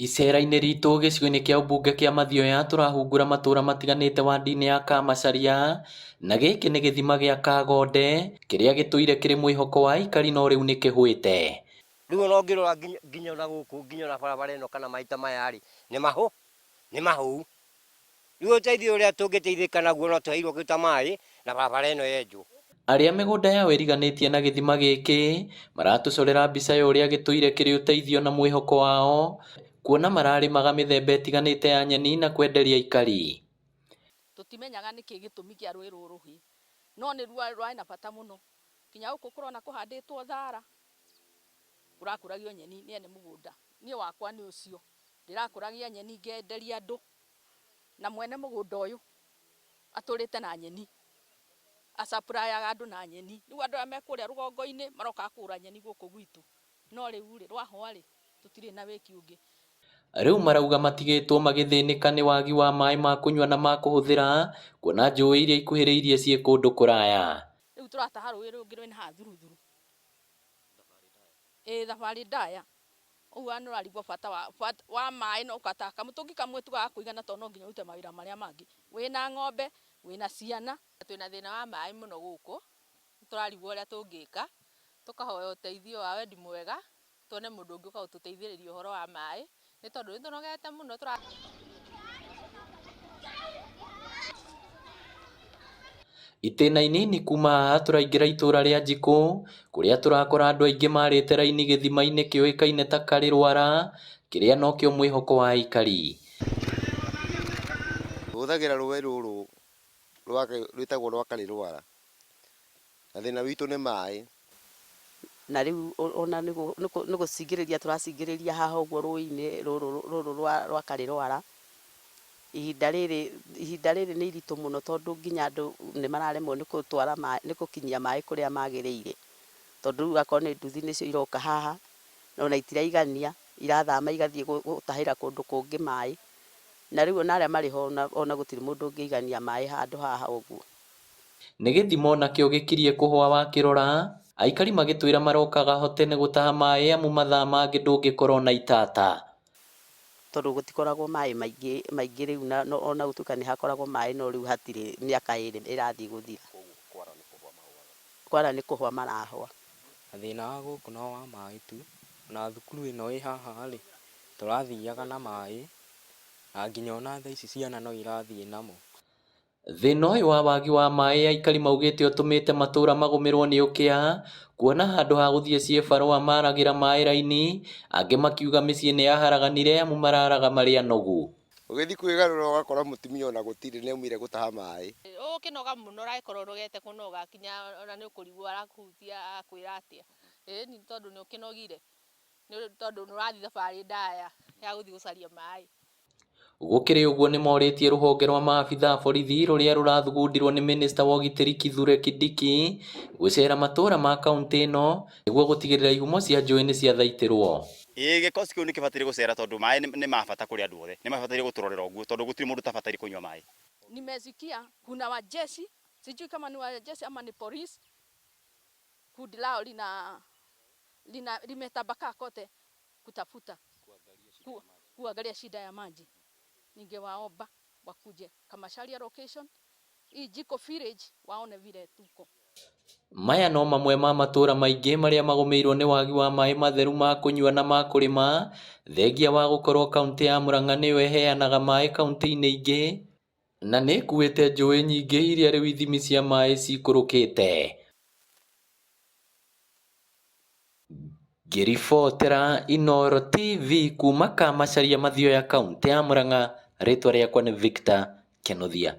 Icera-inĩ ritũ gĩcigo-inĩ kĩa ũmbunge kĩa Mathioya tũrahungura matũra matiganĩte wandi-inĩ ya Kamacharia, na gĩkĩ nĩ gĩthima gĩa Kagonde kĩrĩa gĩtũire kĩrĩ mwĩhoko wa aikari no rĩu nĩkĩhwĩte. Rĩu ona ũngĩrora nginya ona gũkũ nginya ona barabara ĩno kana maita maya rĩ, nĩ mahũ nĩ mahũu. Rĩu ũteithio ũrĩa tũngĩteithĩka naguo no tũheirwo kĩndũ ta maĩ na barabara ĩno yenjwo. Arĩa mĩgũnda yao ĩriganĩtie na gĩthima gĩkĩ maratũcorera mbica ya ũrĩa gĩtũire kĩrĩ ũteithio na mwĩhoko wao, kuona mararĩmaga mĩthemba ĩtiganĩte ya nyeni na kwenderia aikari. Tũtimenyaga nĩkĩ gĩtũmi kĩa rũĩ rũrũ rũhĩe, no nĩ rwarĩ na bata mũno. Nginya gũkũ kũrona kũhandĩtwo thara, kũrakũragio nyeni nĩ ene mũgũnda. Niĩ wakwa nĩ ũcio, ndĩrakũragia nyeni ngenderia andũ, na mwene mũgũnda ũyũ atũrĩte na nyeni, a supply aga andũ na nyeni. Rĩu andũ arĩa me kũrĩa rũgongo-inĩ marokaga kũgũra nyeni gũkũ gwitũ. No rĩu rĩ, rwahũa rĩ, tũtirĩ na wĩki ũngĩ. Rĩu marauga matigĩtwo magĩthĩnĩka nĩ wagi wa maĩ ma kũnyua na ma kũhũthĩra, kuona njũĩ iria ikuhĩrĩirie ciĩ kũndũ kũraya. Rĩu tũrataha rũĩ rũngĩ rwĩna haha Thuruthuru. Ĩĩ thabarĩ ndaya. Ũguo nĩ ũrarigwo bata wa maĩ no ũgataha kamũtũngi kamwe tu ga kũigana tondũ no nginya ũrute mawĩra marĩa mangĩ. Wĩna ng'ombe, wĩna ciana. Twĩna thĩna wa maĩ mũno gũkũ, nĩ tũrarigwo ũrĩa tũngĩka, tũkahoya ũteithio wa wendi mwega, tuone mũndũ ũngĩũka gũtũteithĩrĩria ũhoro wa maĩ, nĩ tondũ nĩ tũnogete mũno. Itĩna inini kuma haha tũraingĩra itũra rĩa Njikũ kũrĩa tũrakora andũ aingĩ marĩte raini gĩthima-inĩ kĩũĩkaine ta Karĩrwara kĩrĩa nokĩo mwĩhoko wa aikari. Hũthagĩra rũĩ rũrũ rwĩtagwo rwa Karĩrwara na thĩna witũ nĩ maĩ. Na rĩu ona nĩ gũcingĩrĩria tũracingĩrĩria haha ũguo rũĩ-inĩ rũrũ rwa Karĩrwara. Ihinda rĩrĩ nĩ iritũ mũno tondũ nginya andũ nĩ mararemwo nĩ gũtwara maĩ, nĩ gũkinyia maĩ kũrĩa magĩrĩire, tondũ rĩu akorwo nĩ nduthi nĩcio iroka haha ona itiraigania, irathama igathiĩ gũtahĩra kũndũ kũngĩ maĩ, na rĩu ona arĩa marĩ ho ona gũtirĩ mũndũ ũngĩigania maĩ handũ haha ũguo. Nĩ gĩthima onakĩo gĩkirie kũhũa wakĩrora, aikari magĩtwĩra marokaga ho tene gũtaha maĩ amu mathaa mangĩ ndũngĩkora ona itata. Tondũ gũtikoragwo maĩ maingĩ maingĩ rĩu, na ona gũtuĩka nĩ hakoragwo maĩ, no rĩu hatirĩ, mĩaka 2 ĩrathiĩ gũthira. Kwara nĩ kũhũa marahũa. Thĩna wa gũkũ no wa maĩ tu, ona thukuru ĩno ĩ haha rĩ, tũrathiaga na maĩ, na nginya ona thaa ici ciana no irathiĩ namo. Thĩna ũyũ wa wagi wa maĩ aikari maugĩte ũtũmĩte matũra magũmĩrwo nĩ ũkĩa, kuona handũ ha gũthiĩ ciĩbarũa maragĩra maĩ raini, angĩ makiuga mĩciĩ nĩ yaharaganire amu mararaga marĩ anogu. Ũgĩthiĩ kwĩgarũra ũgakora mũtumia ona gũtirĩ, nĩ aumire gũtaha maĩ. Ũkĩnoga mũno, ũragĩkorwo ũnogete kũnoga nginya ona nĩ ũkũrigwo arakũhutia akwĩra atĩa. Ĩni tondũ nĩ ũkĩnogire, nĩ tondũ nĩ ũrathiĩ thabarĩ ndaya ya gũthiĩ gũcaria maĩ. Gũkĩrĩ ũguo nĩmorĩtie rũhonge rwa maabitha a borithi rũrĩa rũrathugundirwo nĩ mĩnĩsta wa ũgitĩri Kithure Kindiki gũcera matũra ma kauntĩ ĩno nĩguo gũtigĩrĩra ihumo cia njũĩ nĩciathaitĩrwo. Ĩĩ, gĩkosi kĩu nĩ kĩbataire gũcera tondũ maĩ nĩ ma bata kũrĩ andũ othe. Nĩ mabataire gũtũrorera ũguo tondũ gũtirĩ mũndũ ũtabataire kũnyua maĩ. Nimesikia kuna wajeshi, sijui kama ni wajeshi ama ni polisi, kundi lao lina limetapakaa kote kutafuta kuangalia shida ya maji. Ningewaomba wakuje Kamacharia location, hii Jiko village, waone vile tuko. Maya no mamwe ma matũra maingĩ marĩa magũmĩirwo nĩ wagi wa maĩ matheru ma kũnyua na ma kũrĩma, thengia wa gũkorwo kauntĩ ya Murang'a nĩyo ĩheanaga maĩ kauntĩ-inĩ ingĩ, na nĩ ĩkuĩte njũĩ nyingĩ iria rĩu ithimi cia maĩ cikũrũkĩte. Ngĩribotera Inooro TV kuma Kamacharia Mathioya, kauntĩ ya Murang'a, rĩtwa rĩakwa nĩ Victor Kĩnuthia.